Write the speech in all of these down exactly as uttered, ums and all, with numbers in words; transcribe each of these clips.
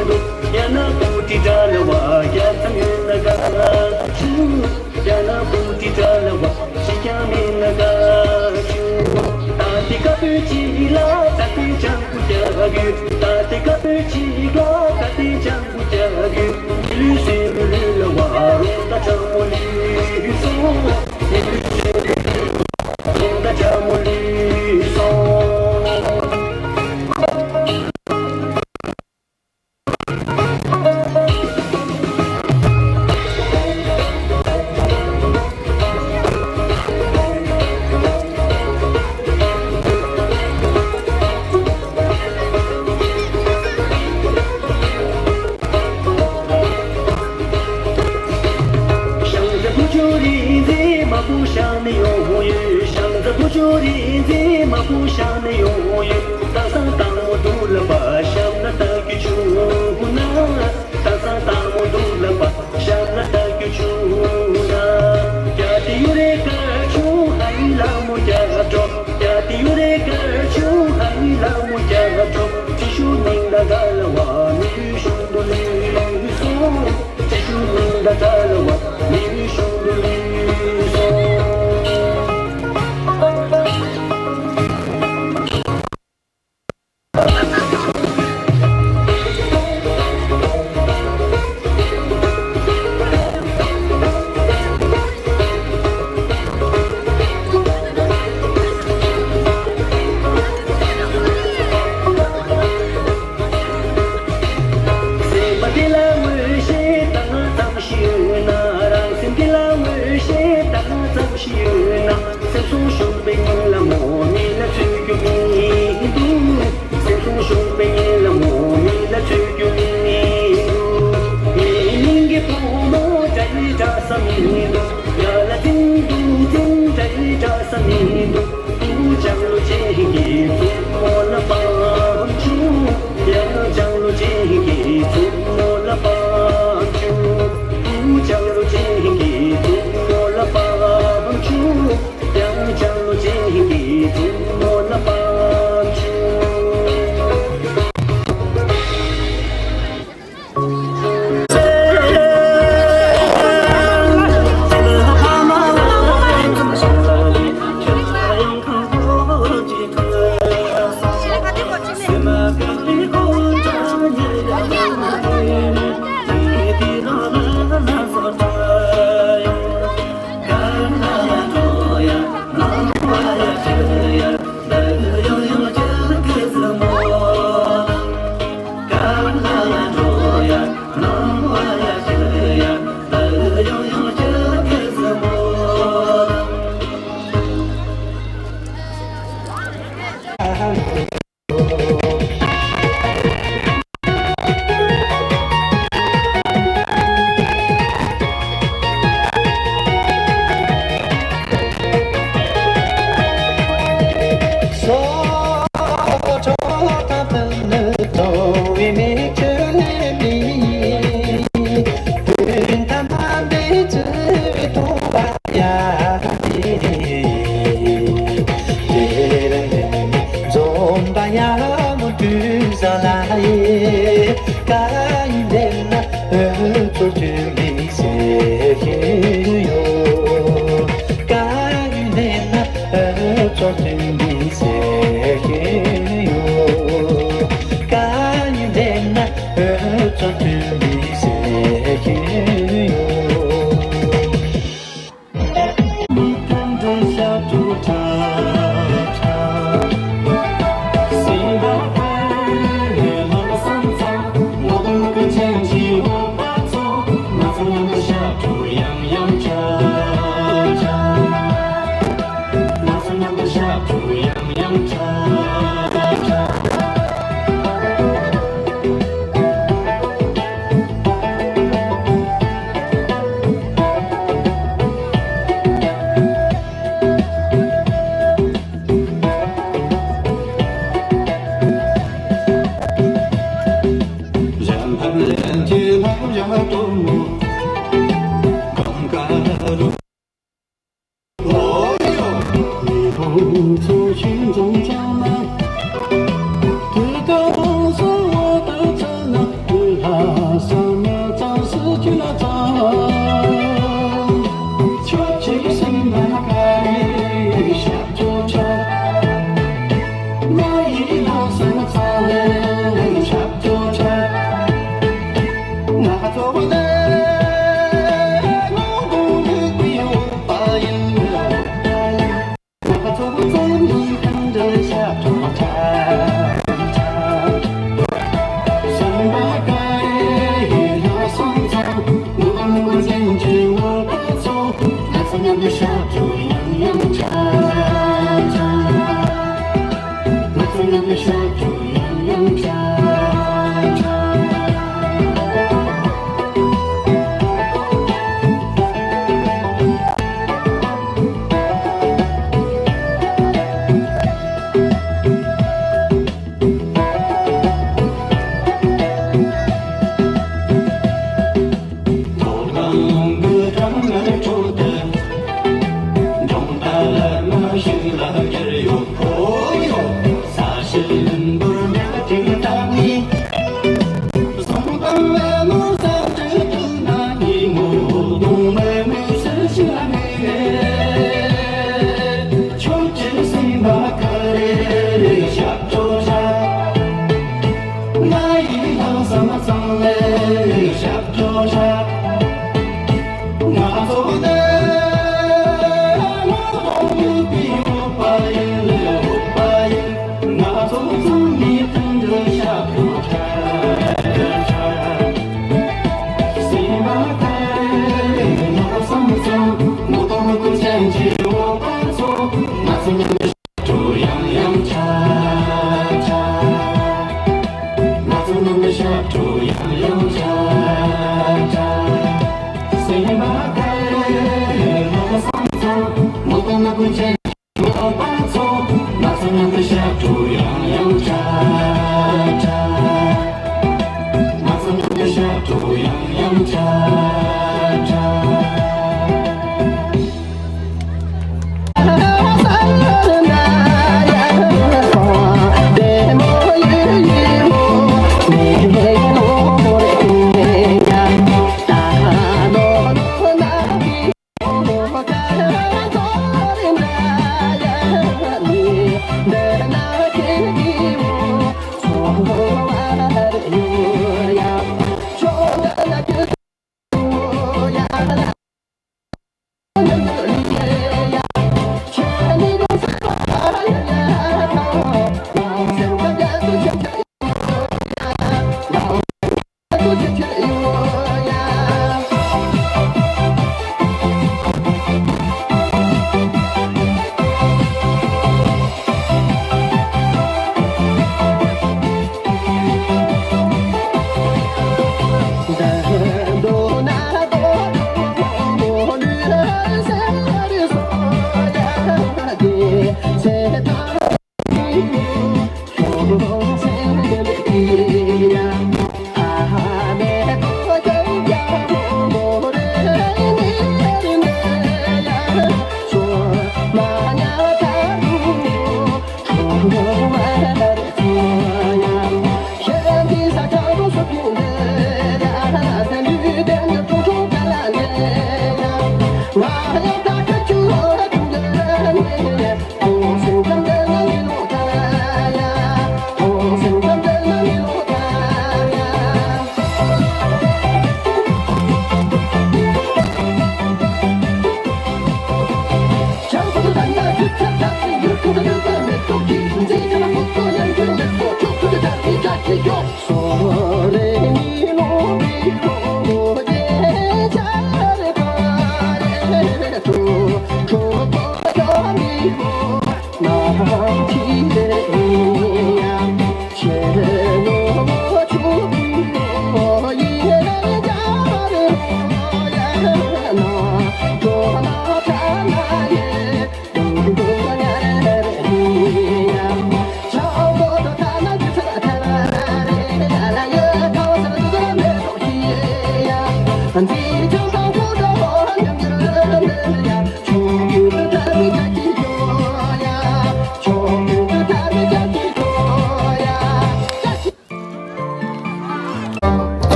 ཡང་ན་སྤུ་གྲི་དགྲ་ལ་བ་རྒྱལ་མཚམས་ཡོད་ན་དགའ་བྱུང་། ཡང་ན་སྤུ་གྲི་དགྲ་ལ་བ་ཅི་ཀྱང་མེད་ན་དགའ་བྱུང་། ད་ལྟའི་སྐབས་བོད་ཅིག་ལ་ད་ལྟའི་ལྗང་གུ་རྒྱག་ཡོད། ད་ལྟའི་སྐབས་བོད་ཅིག་ལ་ད་ལྟའི་ལྗང་གུ་རྒྱག་ཡོད། མི་ལུས་སེམས་ལུས་ལ་བ་རོ་ད་གྲང་མོ་ལུས་སོང་། མི་ལུས་སེམས་ལུས་ལ་རོ་ད་གྲང་མོ་ལུས་སོང་། ཞང་ཚ་བུ་ཆུང་རིག་འཛིན་མ་བུ་ཞང་ནས་ཡོང་ཡོད། ཞང་ཚ་བུ་ཆུང་རིག་འཛིན་མ་བུ་ཞང་ནས་ཡོང་ཡོད། ད་སང་དང་མོ་དུ་ལ་པ་ཞབས་ལ་ལྟ་རྒྱུ་བྱུང་ན། ད་སང་དང་མོ་དུ་ལ་པ་ཞབས་ལ་ལྟ་རྒྱུ་བྱུང་ན། རྒྱ་དེ་ཡུ་རེ་ཀ་ཆུང་ཧ་ཡི་ལ་མོ་རྒྱ་འགྲོ། རྒྱ་དེ་ཡུ་རེ་ཀ་ཆུང་ཧ་ཡི་ལ་མོ་རྒྱ་འགྲོ། ཅི་ཞུ་ནིང་ད་ག་ལ་བ་མི་ཡུལ་ཤུང་དུ་ལུས་སོང་། ཅི་ཞུ་ནིང་ད་ག་ལ་བ་མི་ཡུལ་ཤུང་དུ་ལུས་སོང་། སེམས་པ་འདི་ལ་ངོ་ཤེས་ད་ང་ཙམ་ཞིག་ཡོད་ན། རང་སེམས་འདི་ལ་ངོ་ཤེས་ད་ང་ཙམ་ཞིག་ཡོད་ན། སེམས་སོང་ཞུགས་པའི་ཉིན་ལ་ངོ་མི་ལ་འཚོལ་རྒྱུ་མི་འདུག་སེམས་སོང་ཞུགས་པའི་ཉིན་ལ་ངོ་མི་ལ་འཚོལ་རྒྱུ་མི་འདུག་མི་སྙིང་གི་བུ་མོ་འདྲ་ཡི་འདྲ་ས་མི་འདུག་ཡ་ལ་ཏིང་དུ་ཏིང་འདྲ་ཡི་འདྲ་ས་མི་འདུག་ཏུ་ལྕང་ལོ་ཅན་གྱི་བཙུན་མོ་ལ་སྤང་བྱུང་། ཡང་ལྕང་ལོ་ཅན་གྱི་བཙུན་མོ་ལ་སྤང་བྱུང་། ཏུ་ལྕང་ལོ་ཅན་གྱི་བཙུན་མོ་ལ་སྤང་བྱུང་། ཡང་ལྕང་ལོ་ཅན་གྱི་བཙུན་མོ་ལ་སྤང་བྱུང་།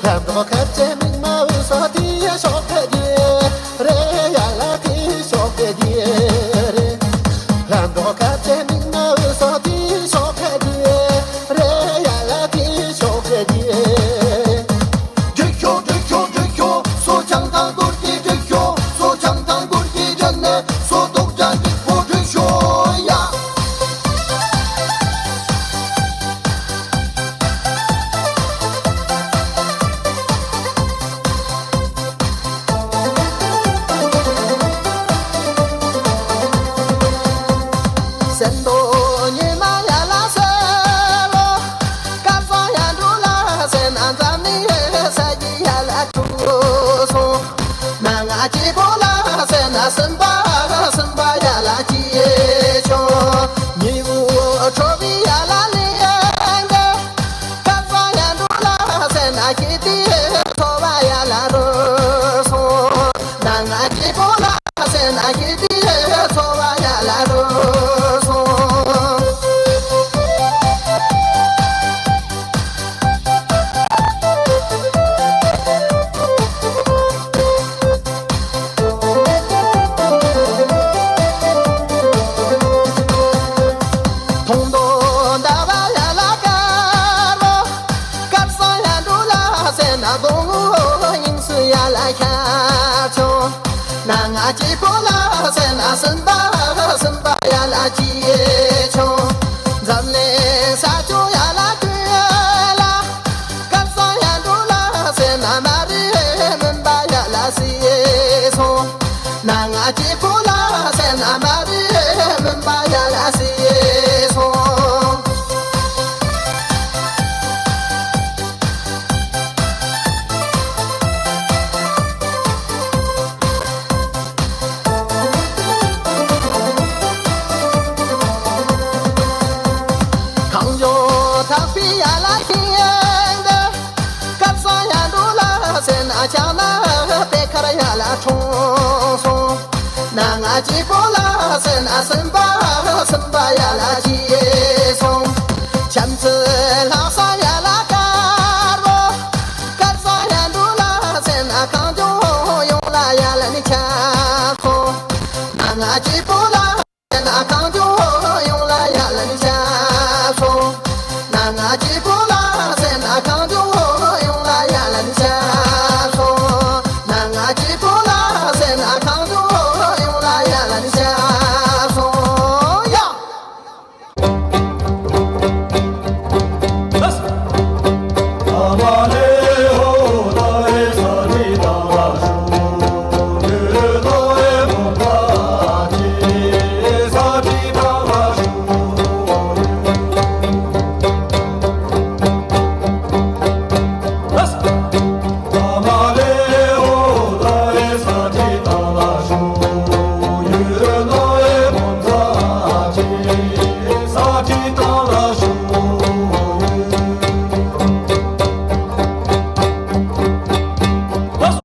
ལྷ་མདོག་ཁ་ཆེ་མིག་དམར་བུ་སོགས་དེ་ཤོག་གེ་དེ་རེད། ཡ་ལ་དེ་ཤོག་གེ་དེ་རེད། ལྷ་མདོག་ཁ་ཆེ་མིག་དམར་བུ་སོགས་དེ་ཤོག་གེ་དེ་རེད། ཡ་ལ་དེ་ཤོག་གེ་དེ་རེད། དྲུག་ཤོག་དྲུག་ཤོག་དྲུག་ཤོག་སོ་བྱང་ཐང་སྐོར་གྱི་དྲུག་ཤོག་སོ་བྱང་ཐང་སྐོར་གྱི་དྲུག་ནས་སོ་ཏོག་ཅན་གྱི་ཕོ་དྲུག་ཤོག་ཡ། སེམས་རྟོག་ཉི་མ་ཡ་ལ་སེ་ལོ། སྐལ་བཟང་ཡར་འགྲོ་ལ་ཟེར་ན་འཛམ་གླིང་ས་ཡི་ཡ་ལ་འཁྲུག་སོང་། ན་ང་གཅིག་པོ་ལ་ཟེར་ན་སེམས་པ་སེམས་པ་ཡ་ལ་སྐྱིད་བྱུང་། ཉི་འོད་འཕྲོ་བའི་ཡ་ལ་གླིང་འདི། སྐལ་བཟང་ཡར་འགྲོ་ལ་ཟེར་ན་ཁྱེད་དེ་ཚོ་བ་ཡ་ལ་རུ་སོང་། ན་ང་གཅིག་པོ་ལ་ཟེར་ན་ཁྱེད་དེ་ཚོ་བ་ཡ་ལ་རུ་སོང་། མཐོང་དོ་ཟླ་བ་ཡ་ལ་དཀར་བོ། སྐལ་བཟང་ཡར་འགྲོ་ལ་ཟེར་ན་དགོང་མོ་དབྱིངས་སུ་ཡ་ལ་ཤར་བྱུང་། ན་ང་གཅིག་པོ་ལ་ཟེར་ན་སེམས་པ་སེམས་པ་ཡ་ལ་སྐྱིད་བྱུང་། འཛམ་གླིང་ས་ཕྱོགས་ཡ་ལ་ཀུན་ལ། སྐལ་བཟང་ཡར་འགྲོ་ལ་ཟེར་ན་མ་རེད་མུན་པ་ཡ་ལ་སེལ་སོང་། ན་ང་གཅིག་པོ་ལ་ཟེར་ན་མ་རེད་མུན་པ་ཡ་ལ་སེལ་སོང་། གངས་ལྗོངས་དག་པའི་ཡ་ལ་ཤིང་འདི། སྐལ་བཟང་ཡར་འགྲོ་ལ་ཟེར་ན་ཕྱག་ན་པད་དཀར་ཡ་ལ་འཁྲུངས་སོང་། ན་ང་གཅིག་པོ་ལ་ཟེར་ན་སེམས་པ་སེམས་པ་ཡ་ལ་སྐྱིད་སོང་། བྱམས་བརྩེ་ལྷག་བསམ་ཡ་ལ་དཀར་བོ། སྐལ་བཟང་ཡར་འགྲོ་ལ་ཟེར་ན་གངས་ལྗོངས་ཡོངས་ལ་ཡ་ལ་ནི་ཁྱབ་སོང་། ང་གཅིག་པོ་